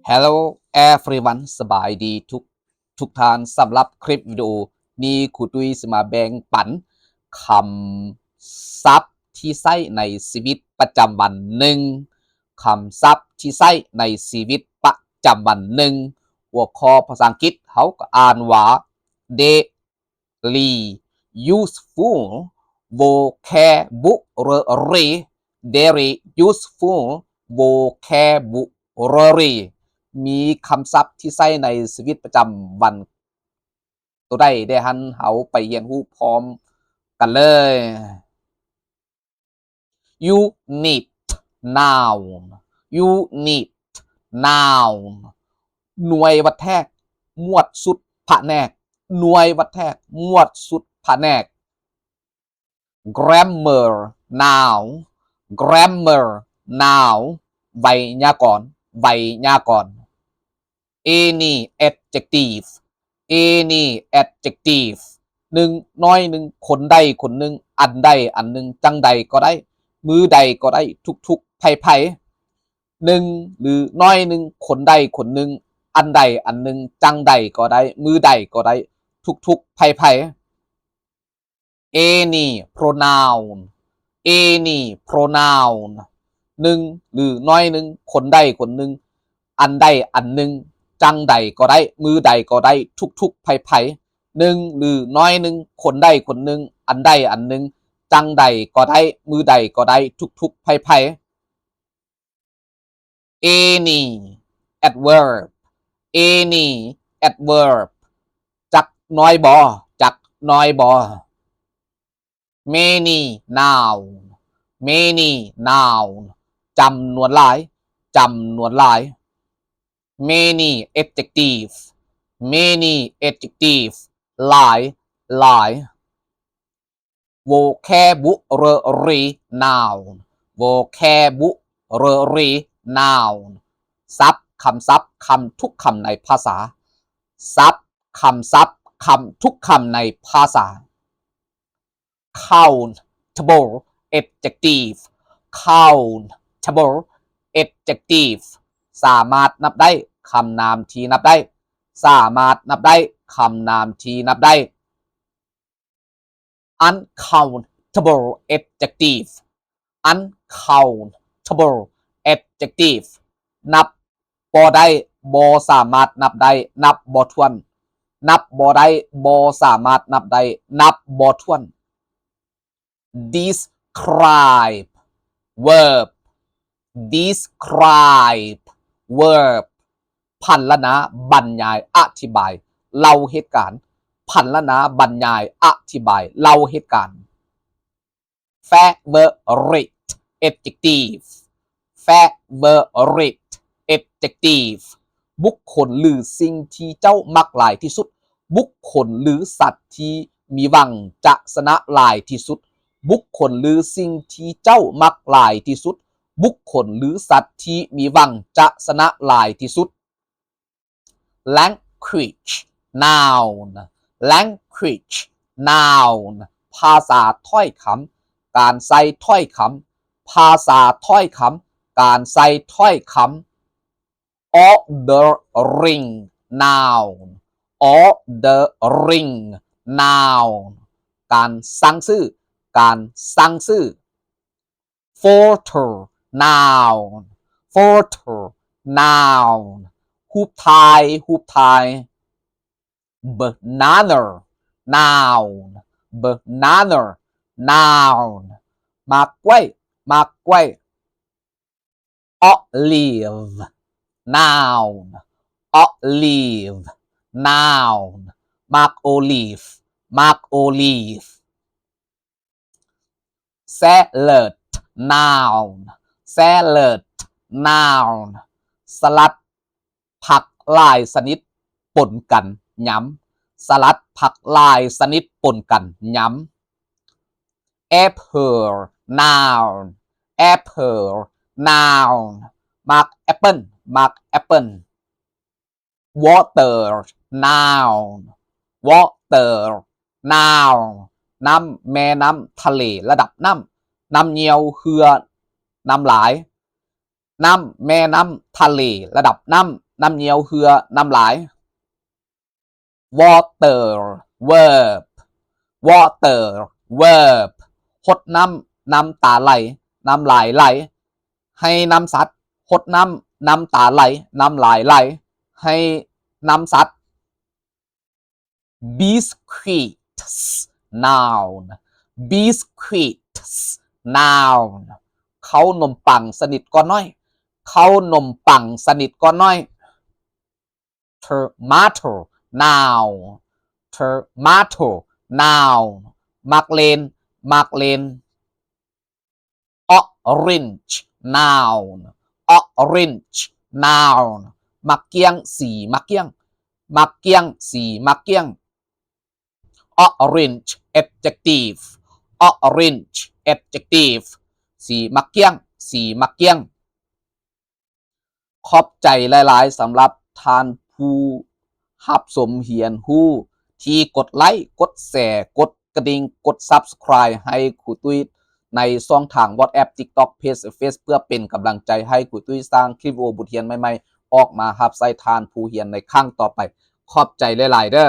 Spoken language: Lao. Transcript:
Hello everyone ສະບາຍດີທຸກ ທຸກທ່ານ. ສຳລັບຄລິບວິດີໂອນີ້ ຄູຕຸ້ຍຊິມາແບ່ງປັນຄຳສັບທີ່ໃຊ້ໃນຊີວິດປະຈຳວັນໜຶ່ງ, ຄຳສັບທີ່ໃຊ້ໃນຊີວິດປະຈຳວັນໜຶ່ງ. ຫົວຂໍ້ພາສາອັງກິດເຮົາກໍອ່ານວ່າ Daily Useful Vocabulary, Daily Useful Vocabulary. ມີຄຳສັບທີ່ໃຊ້ໃນຊີວິດປະຈຳວັນໂຕໃດແດ່ຫັ້ນ? ເຮົາໄປຮຽນຮູ້ພ້ອມກັນເລີຍ. Unit, noun. Unit, noun. ໜ່ວຍວັດແທກ, ໝວດ, ຊຸດ, ພະແນກ. ໜ່ວຍວັດແທກ, ໝວດ, ຊຸດ, ພະແນກ. Grammar, noun. Grammar, noun. ໄວຍາກອນ, ໄວຍາກອນ. Any adjective, any adjective. ໜຶ່ງ, ໜ້ອຍໜຶ່ງ, ຄົນໃດຄົນໜຶ່ງ, ອັນໃດອັນໜຶ່ງ, ຈັ່ງໃດກໍໄດ້, ມື້ໃດກໍໄດ້, ທຸກໆ, ໃຜໆ. ໜຶ່ງ ຫຼື ໜ້ອຍໜຶ່ງ, ຄົນໃດຄົນໜຶ່ງ, ອັນໃດອັນໜຶ່ງ, ຈັ່ງໃດກໍໄດ້, ມື້ໃດກໍໄດ້, ທຸກໆ, ໃຜໆ. Any pronoun, any pronoun. ໜຶ່ງ ຫຼື ໜ້ອຍໜຶ່ງ, ຄົນໃດຄົນໜຶ່ງ, ອັນໃດອັນໜຶ່ງ, ຈັ່ງໃດກໍໄດ້, ມື້ໃດກໍໄດ້, ທຸກໆ, ໃຜໆ. ໜຶ່ງ ຫຼື ໜ້ອຍໜຶ່ງ, ຄົນໃດຄົນໜຶ່ງ, ອັນໃດອັນໜຶ່ງ, ຈັ່ງໃດກໍໄດ້, ມື້ໃດກໍໄດ້, ທຸກໆ, ໃຜໆ. Any adverb, any adverb. ຈັກໜ້ອຍບໍ່? ຈັກໜ້ອຍບໍ່? Many, noun. Many, noun. ຈຳນວນຫຼາຍ, ຈຳນວນຫຼາຍ. Many, adjective. Many, adjective. ຫຼາຍ, ຫຼາຍ. Vocabulary, noun. Vocabulary, noun. ສັບ, ຄຳສັບ, ຄຳທຸກຄຳໃນພາສາ. ສັບ, ຄຳສັບ, ຄຳທຸກຄຳໃນພາສາ. Countable, adjective. Countable, adjective. ສາມາດນັບໄດ້, ຄຳນາມທີ່ນັບໄດ້. ສາມາດນັບໄດ້, ຄຳນາມທີ່ນັບໄດ້. Uncountable, adjective. Uncountable, adjective. ນັບບໍ່ໄດ້, ບໍ່ສາມາດນັບໄດ້, ນັບບໍ່ຖ້ວນ. ນັບບໍ່ໄດ້, ບໍ່ສາມາດນັບໄດ້, ນັບບໍ່ຖ້ວນ. Describe, verb. Describe, verb. ພັນລະນາ, ບັນຍາຍ, ອະທິບາຍ, ເລົ່າເຫດການ. ພັນລະນາ, ບັນຍາຍ, ອະທິບາຍ, ເລົ່າເຫດການ. Favorite, adjective. Favorite, adjective. ບຸກຄົນ ຫຼື ສິ່ງທີ່ເຈົ້າມັກຫຼາຍທີ່ສຸດ. ບຸກຄົນ ຫຼື ສັດທີ່ມີຫວັງຈະຊະນະຫຼາຍທີ່ສຸດ. ບຸກຄົນ ຫຼື ສິ່ງທີ່ເຈົ້າມັກຫຼາຍທີ່ສຸດ. ບຸກຄົນ ຫຼື ສັດທີ່ມີຫວັງຈະຊະນະຫຼາຍທີ່ສຸດ. Language, noun. Language, noun. ພາສາ, ຖ້ອຍຄຳ, ການໃຊ້ຖ້ອຍຄຳ. ພາສາ, ຖ້ອຍຄຳ, ການໃຊ້ຖ້ອຍຄຳ. Ordering, noun. Ordering, noun. ການສັ່ງຊື້, ການສັ່ງຊື້. Water, noun. Water, noun. ຮູບຖ່າຍ, ຮູບຖ່າຍ. Banana, noun. Banana, noun. ໝາກກ້ວຍ, ໝາກກ້ວຍ. Olive, noun. Olive, noun. ໝາກໂອລີບ, ໝາກໂອລີບ. Salad, noun. Salad, noun. ສະຫຼັດ, ຜັກຫຼາຍຊະນິດປົນກັນ, ຍຳ. ສະຫຼັດ, ຜັກຫຼາຍຊະນິດປົນກັນ, ຍຳ. Apple, noun. Apple, noun. ໝາກແອັບເປິນ, ໝາກແອັບເປິນ. Water, noun. Water, noun. ນ້ຳ, ແມ່ນ້ຳ, ທະເລ, ລະດັບນ້ຳ. ນ້ຳຍ່ຽວ, ເຮືອ, ນ້ຳລາຍ. ນ້ຳ, ແມ່ນ້ຳ, ທະເລ, ລະດັບນ້ຳ. ນ້ຳຍ່ຽວເຫື່ອ ນ້ຳລາຍ. Water verb water verb ຫົດນ້ຳ ນ້ຳຕາໄຫຼ ນ້ຳລາຍໄຫຼ. ໃຫ້ນ້ຳສັດ ຫົດນ້ຳ ນ້ຳຕາໄຫຼ ນ້ຳລາຍໄຫຼ. ໃຫ້ນ້ຳສັດ. Biscuits noun biscuits noun ເຂົ້າໜົມປັງຊະນິດກ້ອນນ້ອຍ ເຂົ້າໜົມປັງຊະນິດກ້ອນນ້ອຍ. Tomato noun tomato noun ໝາກເລັ່ນ ໝາກເລັ່ນ. Orange noun orange noun ໝາກກ້ຽງ ສີໝາກກ້ຽງ ໝາກກ້ຽງ ສີໝາກກ້ຽງ. Orange adjective orange adjective ສີໝາກກ້ຽງ ສີໝາກກ້ຽງ. ຂອບໃຈຫຼາຍໆ ສຳລັບທ່ານຜູ້ຮັບຊົມຮຽນຮູ້ ທີ່ກົດໄລ ກົດແຊ ກົດກະດິ່ງ ກົດ Subscribe ໃຫ້ຄູຕຸ້ຍໃນຊ່ອງທາງ WhatsApp TikTok Page Face ເພື່ອເປັນກຳລັງໃຈໃຫ້ຄູຕຸ້ຍສ້າງຄລິບວິດີໂອບົດຮຽນໃໝ່ໆ ອອກມາຮັບໃຊ້ທ່ານຜູ້ຮຽນໃນຄັ້ງຕໍ່ໄປ. ຂອບໃຈຫຼາຍໆເດີ້.